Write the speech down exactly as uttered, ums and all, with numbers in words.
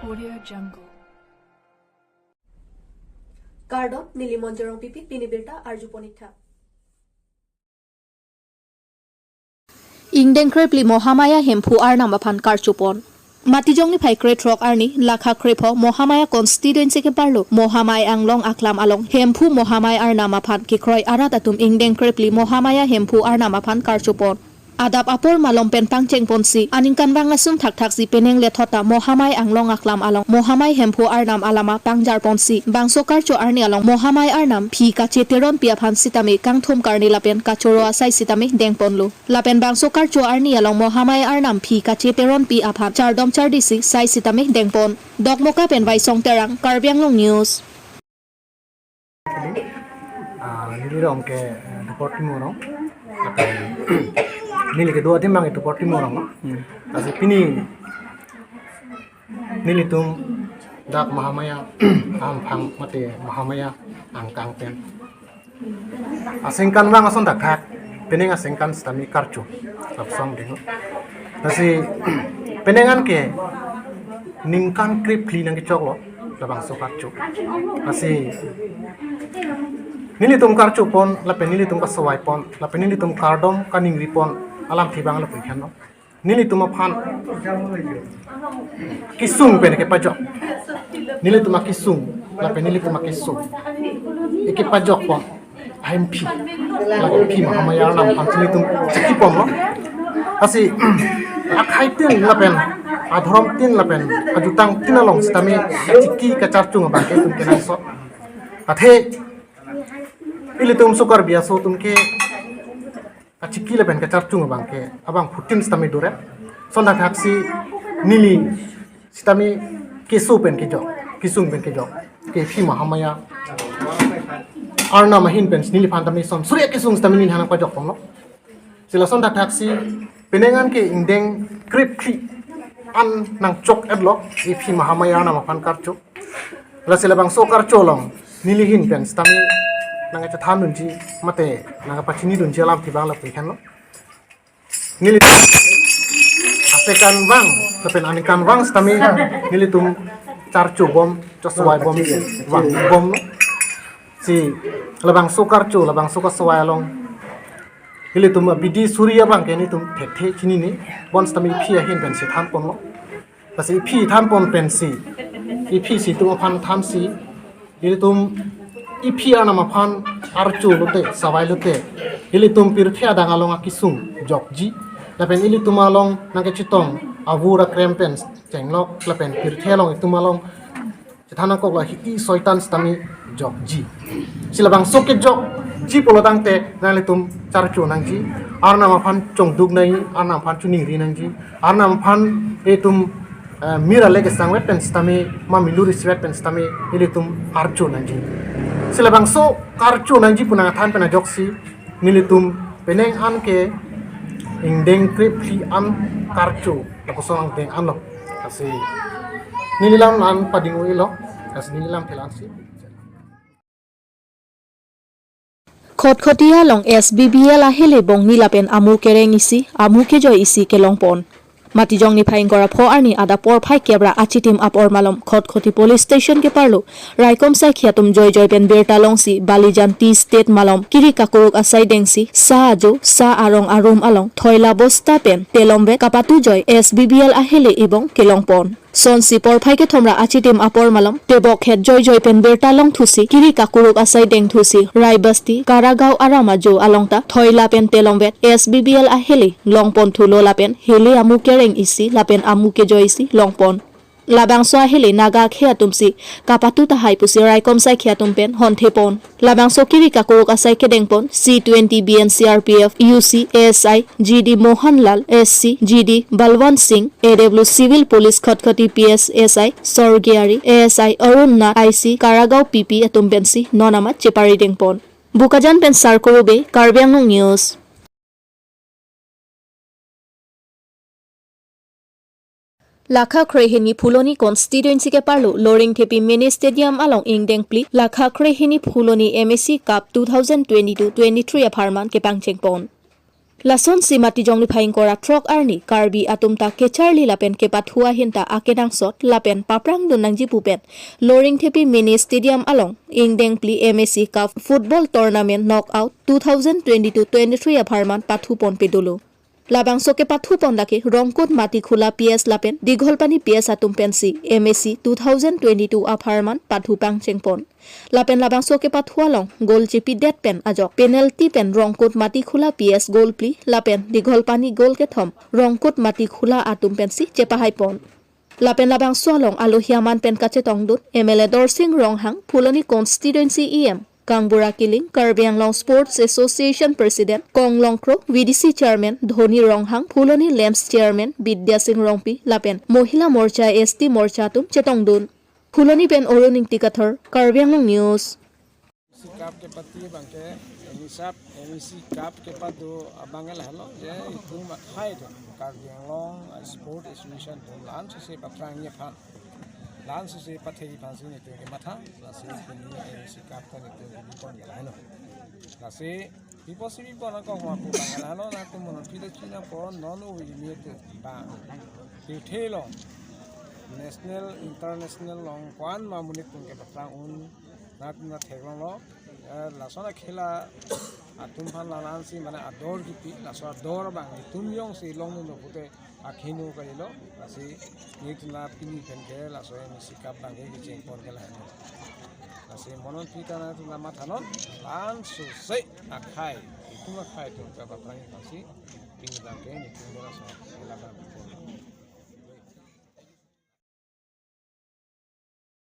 Audio Jungle. Kardom, neli Monjorong Pipi, pini birta arju pon ik tha. Ingdeng krephli Mohamaya Hemphu arnam aphan karcho pon. Matijong niphai krethrok arni, lakha krepho Mohamaya constituency keparlo Mohamaya Anglong aklam along Hemphu Mohamaya arnam aphan kekroi arat atum ingdeng krephli Mohamaya Hemphu arnam aphan karcho pon. Adap apor malom pen pangcheng ponsi, aningkanvang ason thakthaksi penang lethot ta Mohamaya Anglong aklam along Mohamaya Hemphu arnam alama pangjar ponsi, bangso karcho arni along Mohamaya arnam phi kacheteronpi aphan sitame kangthum karni lapen kachoro asai sitame deng ponlo. Lapen bangso karcho arni along Mohamaya arnam phi kacheteronpi aphan chardom chardisi sai sitame deng pon. Dokmoka pen Vaisong Terang, Karbi Anglong News. Ah, neli rong ke, eh, Dupor Timung rong. Lapen neli kedo adim abang ke Dupor Timung rong. Hmm. Lasi pini nelitum dak Mohamaya amphang mate Mohamaya angkang pen asengkanvang ason thakthak, penang asengkan sitame karcho lapsong denglo. Lasi penang an ke ningkan krephli nangkechoklo labangso karcho. Lasi nelitum karcho pon, lapen nelitum kasawai pon, lapen nelitum kardom kaningri pon alamthe abang lapu ik thanlo. Nelitum aphan kesung pen kepajok. Nelitum akesung, lapen nelitum akeso kepajok pon ahemphi, lapen phi Mohamaya arnam aphan nelitum chiki ponlo. Lasi akhai tin lapen adhorom tin lapen ajutang tin along sitame kachiki kacharchung abang ke itum kenangsot. Athe ilitum so Karbi aso atum ke kachiki lapen kacharchung abang ke abangphutin sitame dore. Lason thakthak si neli sitame keso pen kejok, kesung pen kejok, ke phi Mohamaya arnam ahin pen neliphan tame son suri akesung sitame neliphan pajok ponlo. Si lason thakthak si penang an ke ingdeng krephli an nangchok-etlo, e phi Mohamaya arnam aphan karcho. Lasi labangso karcho along neli ahin pen sitame nangkachethan dunji mate nangkapachini dunji alamthe abang lapu ik thanlo. Neli asengkanvang lapen aningkanvang sitame nelitum charcho bom, chosawai bom, vang bomlo. Si labangso karcho, labangso kasawai along nelitum abidi suri abang ke nelitum thekthe chinine, bonsitame e phi ahin pen si than ponlo. Lasi e phi than pon pensi, e phi si itum aphan thansi, ilitum e phi arnam aphan archo lote, sawai lote, ilitum pirthe adang along akesung jokji, lapen ilitum along nangkachetong avur akrem pen chenglok, lapen pirthe along itum along chethan nangkok la hi-i soitan sitame jokji. Si labangso kejokji pulo tangte nanglitum charcho nangji, arnam aphan chongduk nangji, arnam aphan choningri nangji, arnam aphan itum, eh, mir ale kesangvet pen sitame, ma milur isivet pen sitame ilitum archo nangji. Si labangso karcho nangji pu nangkethan pen ajoksi nelitum penang an ke ingdeng krephli an karcho lapuson angdeng anlo. Lasi neli lam an pading-o-ilo, lasi neli lam phelan si. Khatkhati along S B B L ahele bongni lapen amu kereng isi, amu kejoi isi kelong pon. Matijong niphai ingkoi ra pho arni adap porphai kep ra achitim apor malom Khatkhati Police Station keparlo raikom saikhi atum joijoi pen birta longsi Balijan Tea Estate malom kiri kakuruk asai dengsi sa ajo, sa arong arum along thoila bosta pen telomvet kapatujoi S B B L ahele ibong kelong pon. Sonsi porphai kethom ra achitim apor malom tebok het joijoi pen birta longthusi kiri kakuruk asai dengthusi Raibasti Karagaon aram ajo along ta thoila pen telomvet S B B L ahele longpon thulo lapen hele amu kereng isi lapen amu kejoi isi longpon. Labangso ahele Naga akhei atumsi kapatu tahai pusi raikom saikhi atum pen honthe pon. Labangso kiri kakuruk asai kedeng pon C twenty B N C R P F U C A S I G D Mohanlal, S C G D Balwant Singh, A W Civil Police Khatkhati P S S I Sorgiari, A S I Arun Nath, I C Karagaon P P atum pensi non amat chepari deng pon. Bokajan pen Sarkoro Bey, Karbi Anglong News. Lakha krehini Phuloni constituency keparlo Loringthepi Mini Stadium along ingdeng phli lakha krehini Phuloni M A C Cup two thousand twenty-two twenty-three apharman kepangcheng pon. Lasonsi Matijong niphai ingkoi ra throk arni Karbi atum ta kecharli lapen kepathu ahin ta akenangsot lapen paprangdun nangji pu pen Loringthepi Mini Stadium along ingdeng phli M A C Cup Football Tournament Knockout two thousand twenty-two twenty-three apharman pathu ponpe dolo. Labangso kepathu pon lake Rongkut Matikhula P S lapen Digholpani P S atum pensi M A C two thousand twenty-two apharman pathu pangcheng pon. Lapen labangso kepathu along goal chepidet pen ajok penalty pen Rongkut Matikhula P S goal phli lapen Digholpani goal kethom Rongkut Matikhula atum pensi chepahai pon. Lapen labangso along alohi aman pen kachetongdun M L A Dorsing Ronghang, Phuloni Constituency E M Kangbura Killing, Karbi Anglong Sports Association President Konglong Kro, V D C Chairman Dhoni Ronghang, Phuloni Lamps Chairman Bidya Sing Rongpi lapen Mohila Morcha, S T Morcha atum chetongdun. Phuloni pen Arun Ingti Kathar, Karbi Anglong News. M A C Cup kepathu abangke, M A C Cup, M A C Cup kepathu abangke lahelo, je itum akhai atum, Karbi Anglong Sport Association atum la-an sese paprangji aphan, la-an sese pathekji aphansi nelitum kematha, lasi pini M A C Cup ta nelitum kebi pon ke lahelo. Lasi piposi bi pon ako hua pu abangke lahelo, nangtum monon pida china pon non o wi mi te bang. Pirthe along national, international along ko-an ma monit atum kepaprang un, nangtum ta theklonglo. Eh, lason akhela atum aphan la-ansi mane ador kipi, laso ador abang itum jongsi longdunlo pute akheno kalilo, lasi nelitum la pini pen ke laso M A C Cup abangke kecheng pon ke lahelo. Lasi monon pita nangtum la mathanon, la-an sese akhai, itum akhai atum kepaprang aphansi pini abangke nelitum laso khela abang